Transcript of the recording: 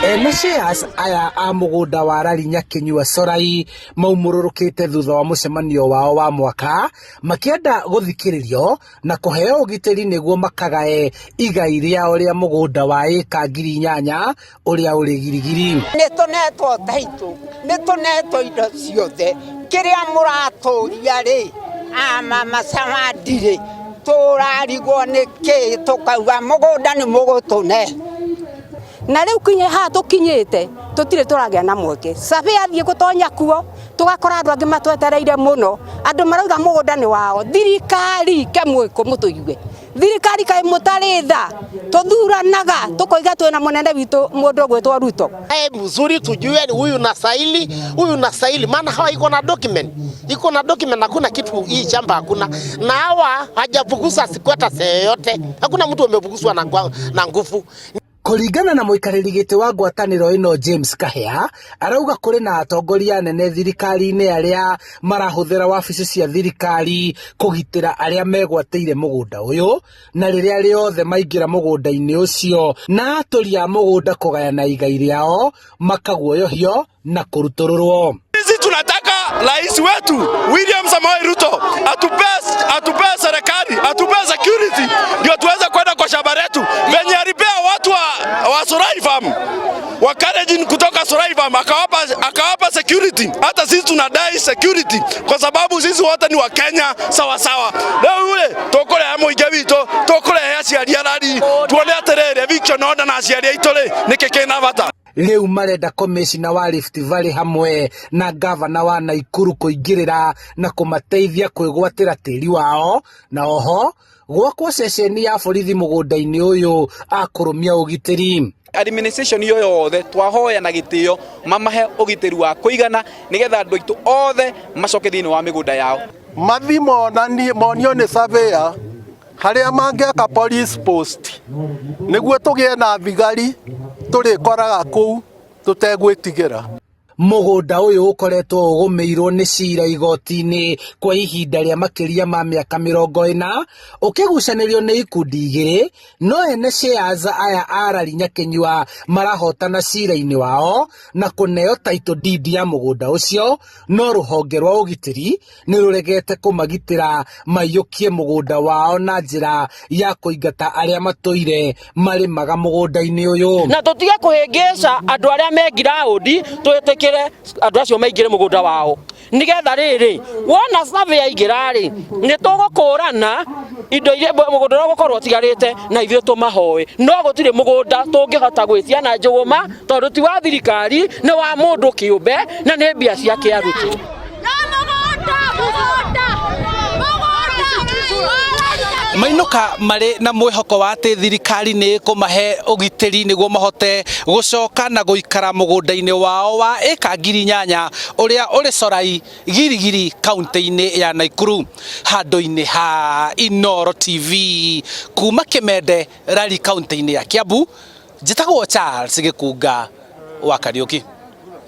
Ene shares aya a mũgũnda wa Rari Nyakinyua Corai maumũrũrũkĩte thutha wa mũcemanio wao wa mwaka makĩenda gũthikĩrĩrio na kũheo ũgitĩri nĩguo makagae igai rĩao rĩa mũgũnda wa ĩka 8000 ũrĩa ũrĩ Girigiri. Nĩ tũnetwo taitũ, nĩ tũnetwo indo ciothe, kĩrĩa mũratũria rĩ, a mama Zawadi rĩ, tũrarigwo nĩ kĩ tũkauga mũgũnda nĩ mũgũtũne. Na rĩu kinya haha tũkinyĩte tũtirĩ tũragĩa na mweke. Survey athiĩ gũtonya kuo tũgakora andũ angĩ matwetereire mũno, andũ marauga mũgũnda nĩ wao. Thirikari ke mwĩkũ mũtũigue, thirikari kaĩ mũtarĩ tha, tũthuranaga tũkoiga twĩna mũnene witũ mũndũ ũgwĩtwo Ruto. Hey, mzuri tujue ni huyu nastahili, huyu nastahili, maana hawa iko na document, iko na document, hakuna kitu hii shamba hakuna, na hawa hajafukuza squatters yoyote, hakuna mtu amefukuzwa na nguvu. Kũringana na mũikarĩri gĩtĩ wa ngwatanĩro ĩno James Kahĩa, arauga kũrĩ na atongoria anene thirikari-inĩ arĩa marahũthĩra wabici cia thirikari kũgitĩra arĩa megwatĩire mũgũnda ũyũ, na rĩrĩa rĩothe maingĩra mũgũnda-inĩ ũcio na atũri a mũgũnda kũgayana igai rĩao makaguoyohio na kũrutũrũrwo. Sisi tunataka rais wetu William Samoei Ruto atupe serikali, atupe security ndio tuweze kwenda kwa shamba letu venye alipea watu wa Sorai Farm, wa Kalenjin kutoka Sorai Farm akawapa security. Hata sisi tunadai security kwa sababu sisi wote ni wa Kenya sawa sawa. Leo yule tukurehe muingi witũ, tukurehe aciari arari tuone atiriri eviction order na aciari aitũ rĩ nĩkĩ kĩna bata. Rĩu marenda komishina wa Rift Valley hamwe na gavana wa Nakuru kũingĩrĩra na kũmateithia kwĩgwatĩra tĩri wao, na oho gwakwo ceceni ya borithi mũgũnda-inĩ ũyũ akũrũmia ũgitĩri. Administration yo yothe twahoya na gĩtĩo mamahe ũgitĩri wa kũigana nĩgetha andũ aitũ othe macoke thĩinĩ wa mĩgũnda yao. Mathi monio nĩ surveyor harĩa mangĩaka police post nĩguo tũgĩe na thigari tũrĩkoraga kũu tũtegwĩtigĩra. Mũgũnda ũyũ ũkoretwo ũgũmĩirwo nĩ cira igoti-inĩ kwa ihinda rĩa makĩria ma mĩaka 40, ũkĩgucanĩrio nĩ ikundi igĩrĩ, no ene shares aya a Rari Nyakinyua marahotana cira-inĩ wao na kũneo title deed ya mũgũnda ũcio, no rũhonge rwa ũgitĩri nĩ rũregete kũmagitĩra maiyũkie mũgũnda wao na njĩra ya kũingata arĩa matũire marĩmaga mũgũnda-inĩ ũyũ. Na tũtige kũhĩngĩca andũ arĩa me ground, twĩtĩkĩre andũ acio maingĩre mũgũnda wao nĩgetha rĩrĩ wona survey yaingĩra rĩ nĩ tũgũkũrana indo iria mũgũnda ũrĩa ũgũkorwo ũtigarĩte na ithuĩ tũmahoe, no gũtirĩ mũgũnda tũngĩhota gwĩtia na njũgũma tondũ ti wa thirikari, nĩ wa mũndũ kĩũmbe na nĩ mbia ciake aruti. Mainũka marĩ na mwĩhoko wa atĩ thirikari nĩ ĩkũmahe ũgitĩri nĩguo mahote gũcoka na gũikara mũgũnda-inĩ wao wa ĩka 8000 ũrĩa ũrĩ Corai Girigiri kaunti-inĩ ya Nakuru. Handũ-inĩ ha Inooro TV kuma Kĩmende Rari kaunti-inĩ ya Kiambu, njĩtagwo Charles Gĩkunga wa Kariũki.